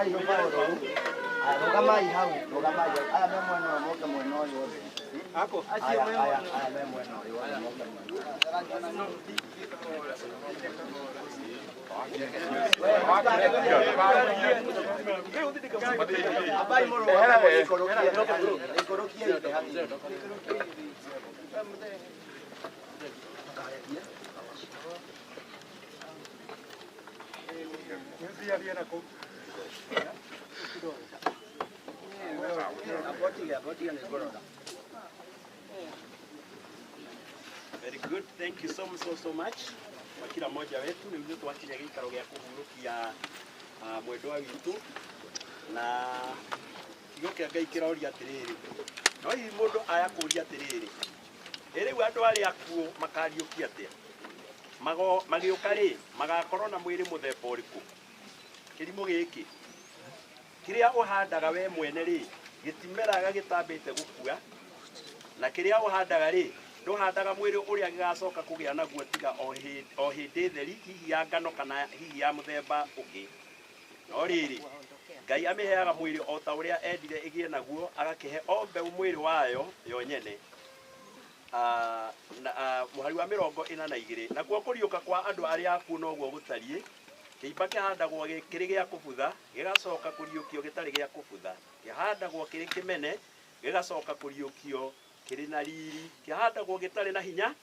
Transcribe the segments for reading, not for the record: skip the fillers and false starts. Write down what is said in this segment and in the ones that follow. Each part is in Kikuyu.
Ambai rũbaũ rũu. Rũgamai hau, rũgamai. Aya me mwena ũyũ moke mwena ũyũ othe. Aya, aya, aya me mwena ũyũ othe moke mwena ũyũ. Ambai mũrũgame mũikũrũkie hanini. Ikũrũkiei thĩ hanini. Very good. Thank you so so so much. Kwa kila mmoja wetu nĩ ithuĩ twakinya gĩikaro gĩa kũhurũkia mwendwa witũ na kiugo kĩa Ngai kĩroria atĩrĩrĩ, no hihi mũndũ aya kũria atĩrĩrĩ, ĩ rĩu andũ arĩa akuũ makariũkia atĩa? Magĩũka rĩ, magakorwo na mwĩrĩ mũthemba ũrĩkũ? Kĩrimũ gĩkĩ kĩrĩa ũhandaga we mwene rĩ, gĩtimeraga gĩtambĩte gũkua, na kĩrĩa ũhandaga rĩ, ndũhandaga mwĩrĩ ũrĩa gĩgacoka kũgĩa naguo tiga o hĩndĩ theri, hihi ya ngano kana hihi ya mũthemba ũngĩ. No rĩrĩ, Ngai amĩheaga mwĩrĩ o ta ũrĩa endire ĩgĩe naguo, agakĩhe o mbeũ mwĩrĩ wayo yo nyene. Mũhari wa 42, nakuo kũriũka kwa andũ arĩa akuũ noguo gũtariĩ. Kĩimba kĩhandagwo kĩrĩ gĩa kũbutha, gĩgacoka kũriũkio gĩtarĩ gĩa kũbutha. Kĩhandagwo kĩrĩ kĩmene, gĩgacoka kũriũkio kĩrĩ na riri. Kĩhandagwo gĩtarĩ na hinya,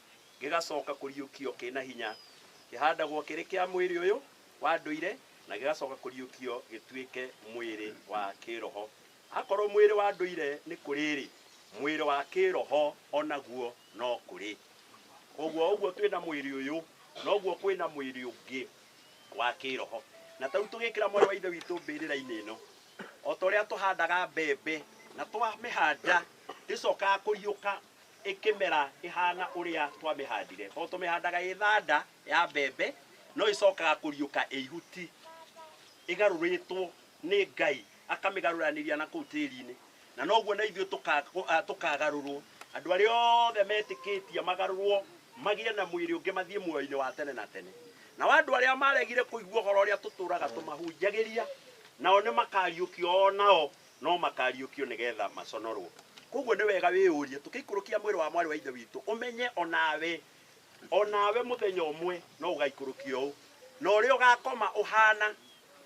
gĩgacoka kũriũkio kĩna hinya. Kĩhandagwo kĩrĩ kĩa mwĩrĩ ũyũ wa ndũire, na gĩgacoka kũriũkio gĩtuĩke mwĩrĩ wa kĩroho. Akorwo mwĩrĩ wa ndũire nĩ kũrĩ-rĩ, mwĩrĩ wa kĩroho onaguo no kũrĩ. Koguo ũguo twĩna mwĩrĩ ũyũ, noguo kwĩna mwĩrĩ ũngĩ wa kĩroho. Na ta rĩu tũgĩkĩra mwarĩ wa ithe witũ mbĩrĩra-inĩ ĩno, o ta ũrĩa tũhandaga mbembe na twamĩhanda ĩcokaga kũriũka ĩkĩmera ĩhana ũrĩa twamĩhandire. Tondũ tũmĩhandaga ĩ thanda ya mbembe, no ĩcokaga kũriũka ĩ ihuti, ĩgarũrĩtwo nĩ Ngai akamĩgarũranĩria na kũu tĩri-inĩ. Na noguo na ithuĩ tũkagarũrwo. Andũ arĩa othe metĩkĩtie magarũrwo magĩe na mwĩrĩ ũngĩ mathiĩ muoyo-inĩ wa tene na tene. Na andũ arĩa maregire kũigua ũhoro ũrĩa tũtũraga tũmahunjagĩria, nao nĩ makariũkio o nao, no makariũkio nĩgetha maconorwo. Koguo nĩ wega wĩyũrie, tũkĩikũrũkia mwĩrĩ wa mwarĩ wa ithe witũ, ũmenye onawe mũthenya ũmwe no ũgaikũrũkio ũũ. Na ũrĩa ũgakoma ũhana,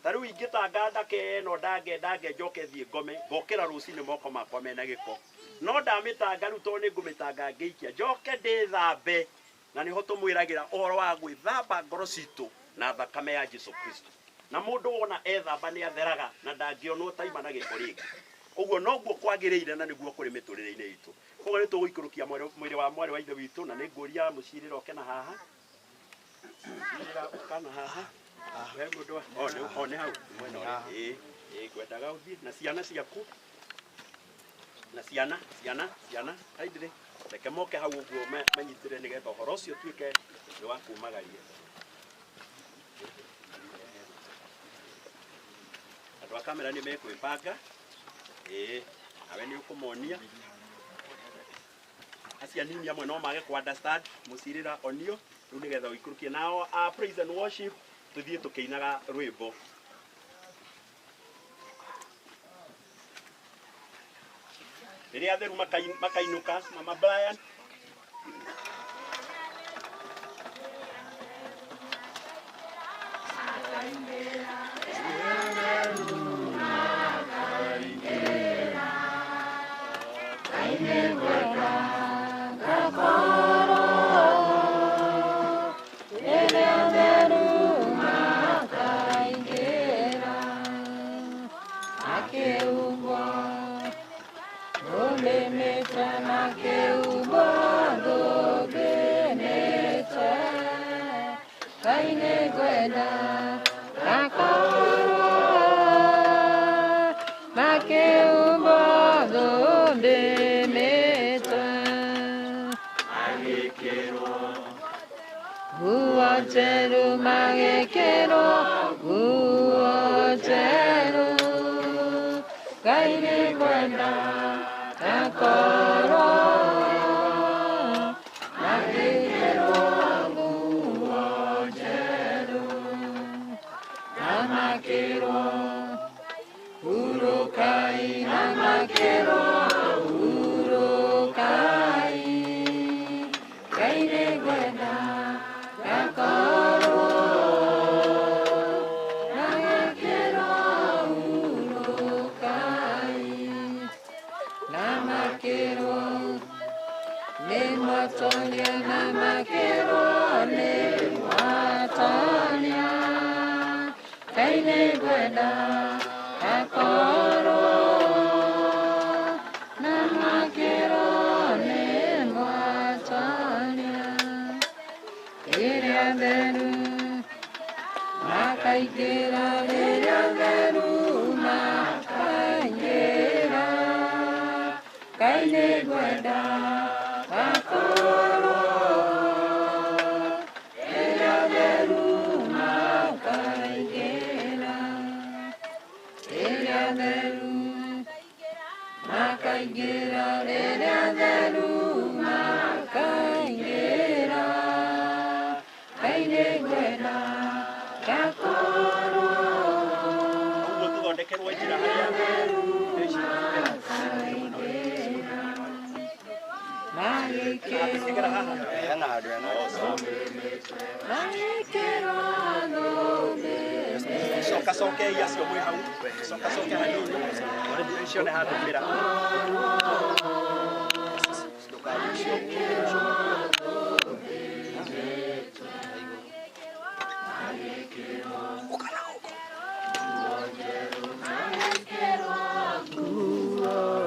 ta rĩu ingĩtanga ndake ĩno ndange ndange njoke thiĩ ngome, ngokĩra rũcinĩ moko makwa mena gĩko. No ndamĩtanga rĩu tondũ nĩ ngũmĩtanga ngĩikia, njoke ndĩthambe. Na nĩho tũmwĩragĩra ũhoro wa gwĩthamba ngoro citũ na thakame ya Jesu Kristo. Na mũndũ wona ethamba nĩ atheraga na ndangĩonwo taima na gĩko rĩngĩ. Ũguo noguo kwagĩrĩire na nĩguo kũrĩ mĩtũrĩre-inĩ itũ. Koguo nĩ tũgũikũrũkia mwĩrĩ wa mwarĩ wa ithe witũ, na nĩ ngũria mũcirĩra oke na haha. Mũcirĩra ũka na haha. We mũndũ wa, o nĩ hau mwena ũrĩa. Ĩĩ, ĩĩ, ngwendaga ũthiĩ na ciana ciaku. Na ciana, ciana, ciana, kindly. Reke moke hau ũguo manyitĩre nĩgetha ũhoro ũcio ũtuĩke nĩ wa kumagaria. Andũ a kamera nĩ mekwĩbanga. Ĩĩ, nawe nĩ ũkũmonia. Acio anini amwe no mage kũ understand, mũcirĩra onio rĩu nĩgetha ũikũrũkie. Nao a praise and worship tũthiĩ tũkĩinaga rwĩmbo. Rĩrĩa atheru makainũka, Mama Brian. Nĩ mwatonya na makĩrwo nĩ mwatonya. Ngai nĩngwenda ngakorwo na makĩrwo nĩ mwatonya. Rĩrĩa theru makaingĩra, rĩrĩa theru makaingĩra. Ngai nĩngwenda ngakorwo rĩrĩa theru makaingĩra, rĩrĩa theru makaingĩra, rĩrĩa theru makaingĩra. Ngai nĩngwenda ngakorwo Ũguo tũthondekerwo njĩra harĩa magĩkĩrwo Hena handũ hena. magĩkĩrwo thũmbĩ. Coka cokei acio mwĩ hau. Coka coke hanini. Cione handũ mĩra.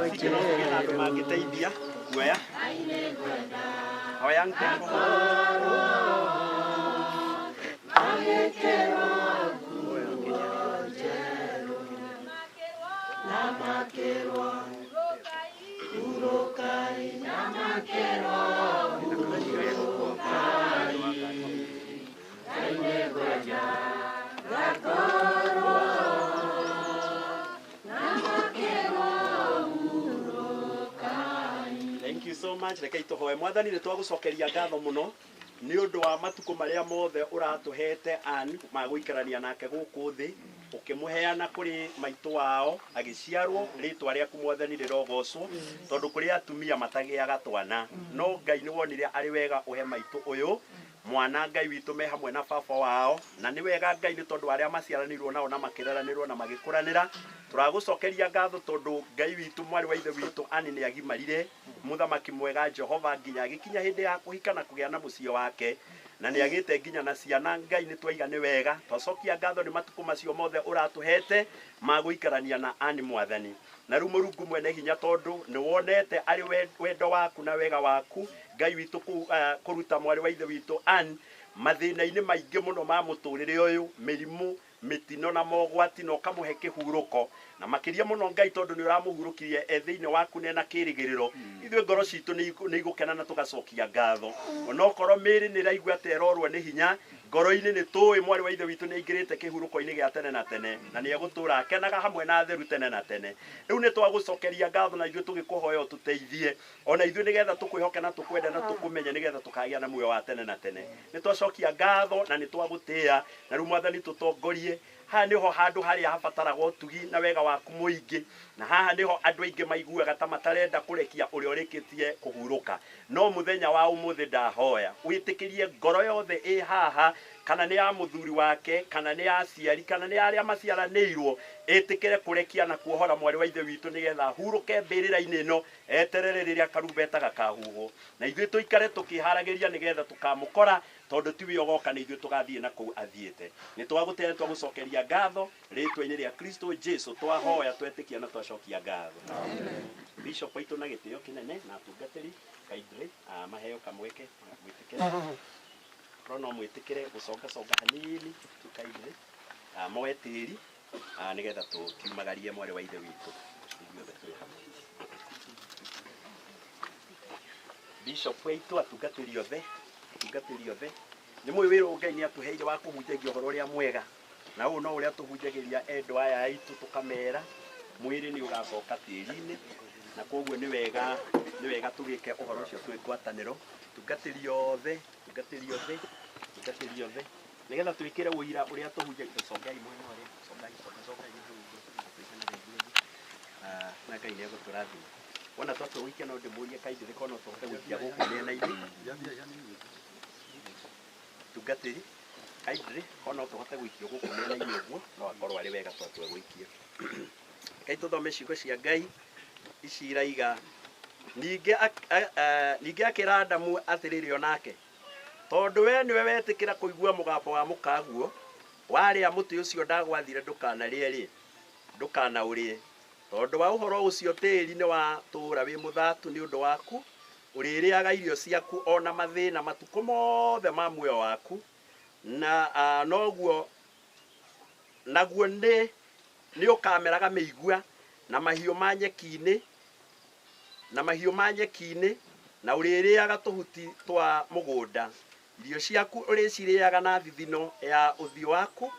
Ningĩ no tũgĩe na andũ mangĩteithia kuoya. Our young people. Thank you so much. Rekei tũhoe. Mwathani nĩ twagũcokeria ngatho mũno nĩ ũndũ wa matukũ marĩa mothe ũratũhete Ann ma gũikarania nake gũkũ thĩ, ũkĩmũheana kũrĩ maitũ wao agĩciarwo. Rĩtwa rĩaku Mwathani rĩrogocwo, tondũ kũrĩ atumia matagĩaga twana, no Ngai nĩ wonire arĩ wega ũhe maitũ ũyũ mwana. Ngai witũ, me hamwe na baba wao, na nĩ wega Ngai nĩ tondũ arĩa maciaranĩirwo nao na makĩreranĩrwo na magĩkũranĩra. Tũragũcokeria ngatho tondũ Ngai witũ, mwarĩ wa ithe witũ Ani nĩ agimarire, mũthamaki mwega Jehova, nginya agĩkinya hĩndĩ ya kũhika na kũgĩa na mũciĩ wake, na nĩ agĩte nginya na ciana. Ngai nĩ twaiga nĩ wega, twacokia ngatho nĩ matukũ macio mothe ũratũhete ma gũikarania na Ani, Mwathani. Na rĩu Mũrungu mwene hinya, tondũ nĩ wonete arĩ wendo waku na wega waku, Ngai witũ, kũruta mwarĩ wa ithe witũ Ann mathĩna-inĩ maingĩ mũno ma mũtũrĩre ũyũ, mĩrimũ, mĩtino na mogwati, na ũkamũhe kĩhurũko na makĩria mũno, Ngai, tondũ nĩ ũramũhurũkirie e thĩinĩ waku na ena kĩrĩgĩrĩro. Ithuĩ ngoro citũ nĩ igũkena na tũgacokia ngatho, onokorwo mĩĩrĩ nĩ ĩraigua ta ĩrorwo nĩ hinya, ngoro-inĩ nĩ tũĩ mwarĩ wa ithe witũ nĩ aingĩrĩte kĩhurũko-inĩ gĩa tene na tene, na nĩ egũtũra akenaga hamwe na atheru tene na tene. Rĩu nĩ twagũcokeria ngatho na ithuĩ tũgĩkũhoya ũtũteithie ona ithuĩ, nĩgetha tũkwĩhoke na tũkwende na tũkũmenye, nĩgetha tũkagĩa na muoyo wa tene na tene. Nĩ twacokia ngatho na nĩ twagũtĩĩa. Na rĩu Mwathani, tũtongorie. Haha nĩho handũ harĩa habataraga ũtugi na wega waku mũingĩ, na haha nĩho andũ aingĩ maiguaga ta matarenda kũrekia ũrĩa ũrĩkĩtie kũhurũka. No mũthenya wa ũmũthĩ ndahoya wĩtĩkĩrie ngoro yothe ĩ haha, kana nĩ ya mũthuri wake, kana nĩ ya aciari, kana nĩ ya arĩa maciaranĩirwo, ĩtĩkĩre kũrekia na kuohora mwarĩ wa ithe witũ, nĩgetha ahurũke mbĩrĩra-inĩ ĩno, eterere rĩrĩa karumbeta gakahuhwo, na ithuĩ tũikare tũkĩharagĩria nĩgetha tũkamũkora, tondũ tiwe ũgoka, nĩ ithuĩ tũgathiĩ na kũu athiĩte. Nĩ twagũtĩĩa, nĩ twagũcokeria ngatho rĩtwa-inĩ rĩa Kristo Jesu twahoya, twetĩkia na twacokia ngatho. Bishop aitũ na gĩtĩo kĩnene na atungatĩri kaindĩ maheo kamweke mwĩtĩkĩre, korwo no mwĩtĩkĩre gũcongaconga hanini tu kaindĩ, moe tĩri, nĩgetha tũkiumagarie mwarĩ wa ithe witũ ithuothe twĩ hamwe. Bishop aitũ, atungatĩri othe, atungatĩri othe, nĩ mũĩ wĩra ũyũ Ngai nĩ atũheire wa kũhunjagia ũhoro ũrĩa mwega, na ũũ no ũrĩa tũhunjagĩria endwa aya aitũ, tũkamera mwĩrĩ nĩ ũgacoka tĩri-inĩ, na koguo nĩ wega tũgĩke ũhoro ũcio twĩ ngwatanĩro. Tungatĩri othe, tungatĩri othe, tungatĩri othe, nĩgetha twĩkĩre ũira ũrĩa tũhunjagia. Congai mwena ũrĩa, congai, conga, congai hau ũguo, tũiganĩre ithuothe. Na Ngai nĩ egũtũrathima. Wona twatua gũikia, no ndĩmũrie kaindĩ korwo no tũhote gũikia gũkũ mĩena-inĩ. Tungatĩri kaindĩ, korwo no tũhote gũikio gũkũ mĩena-inĩ ũguo, no akorwo arĩ wega twatua gũikia. Ngai, tũthome ciugo cia Ngai ici iraiga Ningĩ akĩra Adamu atĩrĩrĩ onake, tondũ we nĩwe wetĩkĩra kũigua mũgambo wa mũkaguo, warĩa mũtĩ ũcio ndagwathire ndũkanarĩe rĩ, ndũkanaũrĩe. Tondũ wa ũhoro ũcio tĩĩri nĩ watũũra wĩ mũthatu nĩ ũndũ waku, ũrĩrĩaga irio ciaku ona mathĩna matukũ mothe ma muoyo waku, na noguo naguo nĩ ũkameraga mĩigua na mahiũ ma nyeki-inĩ na ũrĩrĩaga tũhuti twa mũgũnda. Irio ciaku ũrĩcirĩaga na thithino ya ũthiũ waku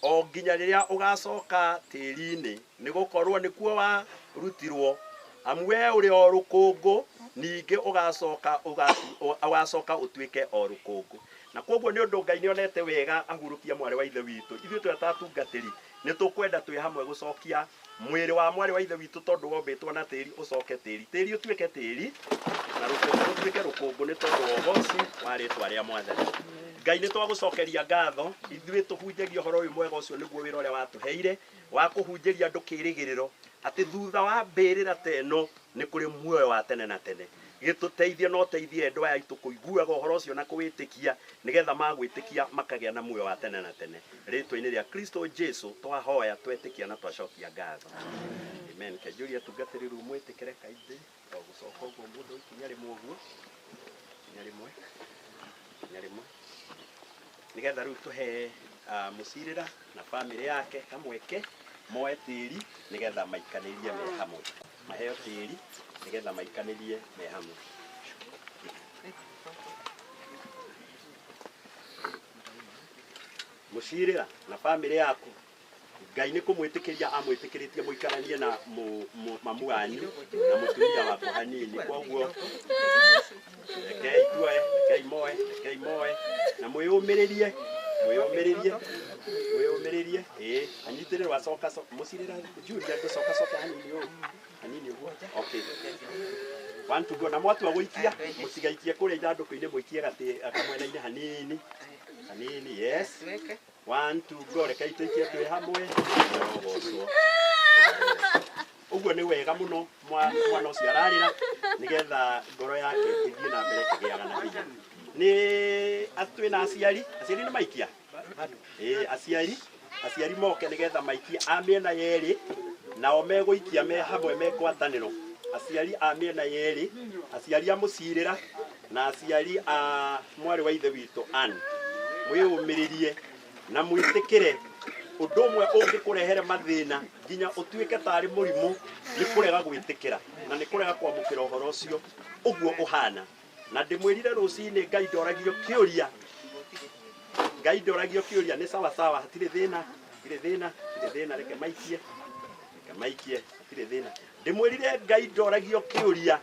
o nginya rĩrĩa ũgacoka tĩĩri-inĩ, nĩgũkorwo nĩkuo warutirwo. Amu we ũrĩ o rũkũngũ, ningĩ ũgacoka ũtuĩke o rũkũngũ. Na koguo nĩ ũndũ Ngai nĩonete wega ahurũkia mwarĩ wa ithe witũ. Ithuĩ twĩ atungatĩri nĩ tũkwenda twĩ hamwe gũcokia mwĩrĩ wa mwarĩ wa ithe witũ tondũ wombĩtwo na tĩĩri ũcoke tĩĩri, tĩĩri ũtuĩke tĩĩri na rũkũngũ rũtuĩke rũkũngũ nĩ tondũ wa ũgoci wa rĩtwa rĩa Mwathani. Ngai nĩ twagũcokeria ngatho, ithuĩ tũhunjagia ũhoro ũyũ mwega ũcio nĩguo wĩra ũrĩa watũheire wa kũhunjĩria andũ kĩĩrĩgĩrĩro atĩ thutha wa mbĩrĩra ta ĩno nĩ kũrĩ muoyo wa tene na tene. Gĩtũteithie no ũteithie andũ aya aitũ kũiguaga ũhoro ũcio na kũwĩtĩkia, nĩgetha magwĩtĩkia makagĩa na muoyo wa tene na tene. Rĩtwa-inĩ rĩa Kristo Jesu twahoya, twetĩkia na twacokia ngatho. Amen. Kenjũria tungatĩri rĩu mwĩtĩkĩre kaingĩ o gũcoka ũguo mũndũ ikinya rĩmwe ũguo, ikinya rĩmwe, ikinya rĩmwe, nĩgetha rĩu tũhe mũcirĩra na bamĩrĩ yake kamweke moe tĩĩri nĩgetha maikanĩrie me hamwe, maheo tĩĩri nĩgetha maikanĩrie me hamwe. Mũcirĩra na bamĩrĩ yaku Ngai nĩ kũmwĩtĩkĩria amwĩtĩkĩrĩtie mũikaranie na mamu wanyu na mũtumia waku hanini. Koguo rekei tuoe, rekei moe, rekei moe na mwĩyũmĩrĩrie, mwĩyũmĩrĩrie, mwĩyũmĩrĩrie. Ĩĩ, anyitĩrĩrwo acoka mũcirĩra Julia ndũcoka coka hanini ũũ, hanini ũguo. Okay. One to go. Na mwatua gũikia mũtigaikie kũrĩa ithandũkũ-inĩ, mũikie kamwena-inĩ hanini hanini. Yes. One two go. Rekei tũikie twĩ hamwe. Ũrogocwo. Ũguo nĩ wega mũno mwana ũcio ararĩra nĩgetha ngoro yake ĩthiĩ na mbere kĩgĩaga na hinya. Nĩ twĩna aciari, aciari nĩ maikia. Ĩĩ, aciari moke nĩgetha maikie a mĩena yerĩ, nao megũikia me hamwe me ngwatanĩro. Aciari a mĩena yerĩ, aciari a mũcirĩra na aciari a mwarĩ wa ithe witũ Ann, mwĩyũmĩrĩrie na mwĩtĩkĩre ũndũ ũmwe ũngĩkũrehere mathĩna nginya ũtuĩke tarĩ mũrimũ nĩ kũrega gwĩtĩkĩra na nĩ kũrega kwamũkĩra ũhoro ũcio ũguo ũhana. Na ndĩmwĩrire rũcinĩ Ngai ndoragio kĩũria, Ngai ndoragio kĩũria, nĩ sawa sawa, hatirĩ thĩna, hatirĩ thĩna, hatirĩ thĩna, reke maikie, reke maikie, hatirĩ thĩna. Ndĩmwĩrire Ngai ndoragio kĩũria,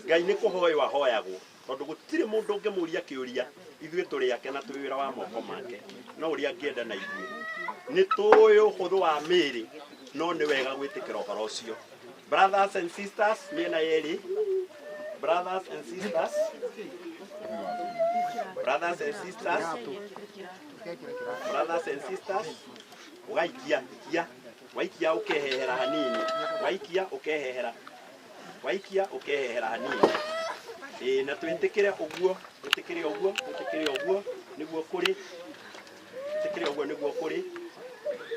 Ngai nĩ kũhoywo ahoyagwo, tondũ gũtirĩ mũndũ ũngĩmũria kĩũria, ithuĩ tũrĩ ake na twĩ wĩra wa moko make, no ũrĩa angĩenda na ithuĩ. Nĩ tũĩ ũhũthũ wa mĩĩrĩ, no nĩ wega gwĩtĩkĩra ũhoro ũcio. Brothers and sisters, mĩena yerĩ, brothers and sisters, brothers and sisters, brothers and sisters, ũgaikia, ikia, waikia ũkehehera hanini, waikia ũkehehera, waikia ũkehehera hanini. Ĩĩ, na twĩtĩkĩre ũguo, twĩtĩkĩre ũguo, twĩtĩkĩre ũguo nĩguo kũrĩ, twĩtĩkĩre ũguo nĩguo kũrĩ,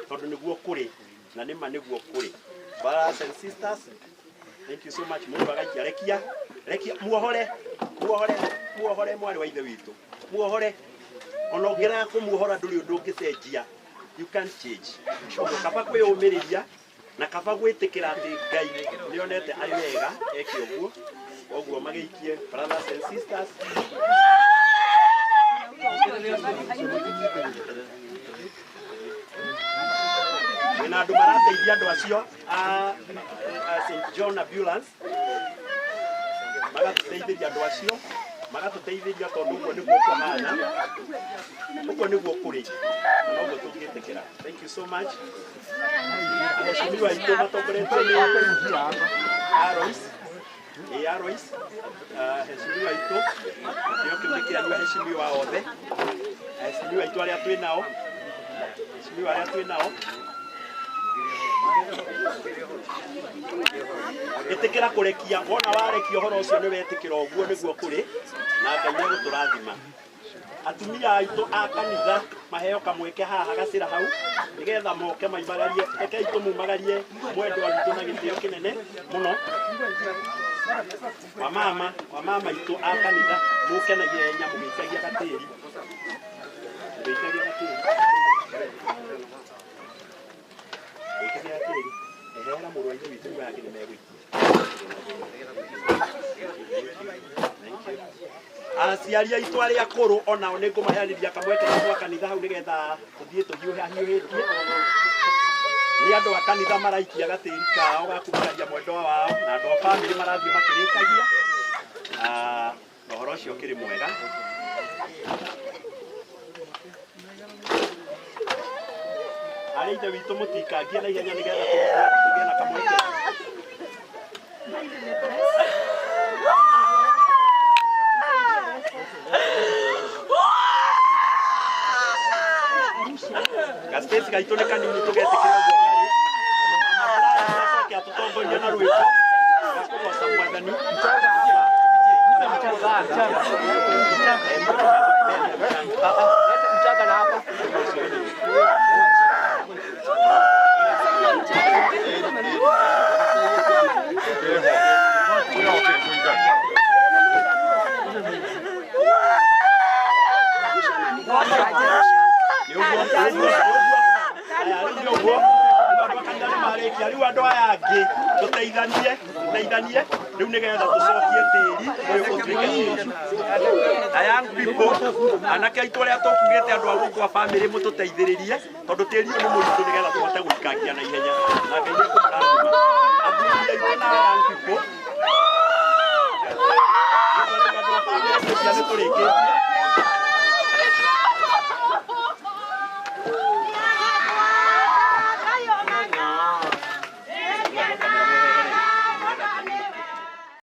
tondũ nĩguo kũrĩ, na nĩma nĩguo kũrĩ. Brothers and sisters, thank you so much. Mũndũ agaikia, rekia, rekia, muohore, muohore, muohore mwarĩ wa ithe witũ, muohore. Ona ũngĩrega kũmuohora ndũrĩ ũndũ ũngĩcenjia. You can't change. Ũguo kaba kwĩyũmĩrĩria na kaba gwĩtĩkĩra atĩ Ngai nĩonete arĩ wega eke ũguo. Ũguo magĩikie, brothers and sisters. Wĩna andũ marateithia andũ acio a St John Ambulance, magatũteithĩria andũ acio, magatũteithĩria tondũ ũguo nĩguo kũhana, ũguo nĩguo kũrĩ, na noguo tũngĩtĩkĩra. Thank you so much. Aheshimiwa aitũ matongoretio nĩ Alois, ĩĩ Alois, aheshimiwa aitũ, kĩo kĩu nĩ kĩanyu aheshimiwa othe, aheshimiwa aitũ arĩa twĩ nao, aheshimiwa arĩa twĩ nao. Ĩtĩkĩra kũrekia, wona warekia ũhoro ũcio nĩ wetĩkĩra ũguo nĩguo kũrĩ, na Ngai nĩ egũtũrathima. Atumia aitũ a kanitha maheo kamweke haha gacĩra hau nĩgetha moke maimagarie, rekei tũmumagarie mwendwa witũ na gĩtĩo kĩnene mũno. Wamama, wamama aitũ a kanitha mũke na ihenya mũgĩikagia gatĩri, mũgĩikagia gatĩri, mũgĩikagia gatĩri. Ehera mũrũ wa ithe witũ nĩguo yake nĩ megũikia. Aciari aitũ arĩa akũrũ onao nĩ ngũmaheanĩria kamweke gwa kanitha hau nĩgetha tũthiĩ tũhiũhahiũhĩtie. Nĩ andũ a kanitha maraikia gatĩri kao ga kumagaria mwendwa wao, na andũ a bamĩrĩ marathiĩ makĩrĩkagia. Ah, na ũhoro ũcio ũkĩrĩ mwega. Arĩ ithe witũ mũtikangie na ihenya nĩgetha tũgĩe na kamweke. Gaspeci gaitũ nĩ kanini tũgetĩkĩra ũguo karĩ. Acoke atũtongorie na rwĩmbo rwa kũgoca Mwathani. Mchanga na hapa. Nĩ ũguo, nĩ ũguo, nĩ ũguo. Aya, rĩu nĩ ũguo. Rĩu andũ a kanitha nĩ marĩkia. Rĩu andũ aya angĩ tũteithanie, tũteithanie rĩu nĩgetha tũcokie tĩri ũyũ ũtuĩke tĩri. Na young people, anake aitũ arĩa tũkugĩte andũ a gũkũ a bamĩrĩ mũtũteithĩrĩrie tondũ tĩri ũyũ nĩ mũritũ nĩgetha tũhote gũikangia na ihenya. Na Ngai nĩ ekũmũrathima. Athuri aitũ na young people, rĩu andũ a bamĩrĩ ngwĩciria nĩ tũrĩkĩtie.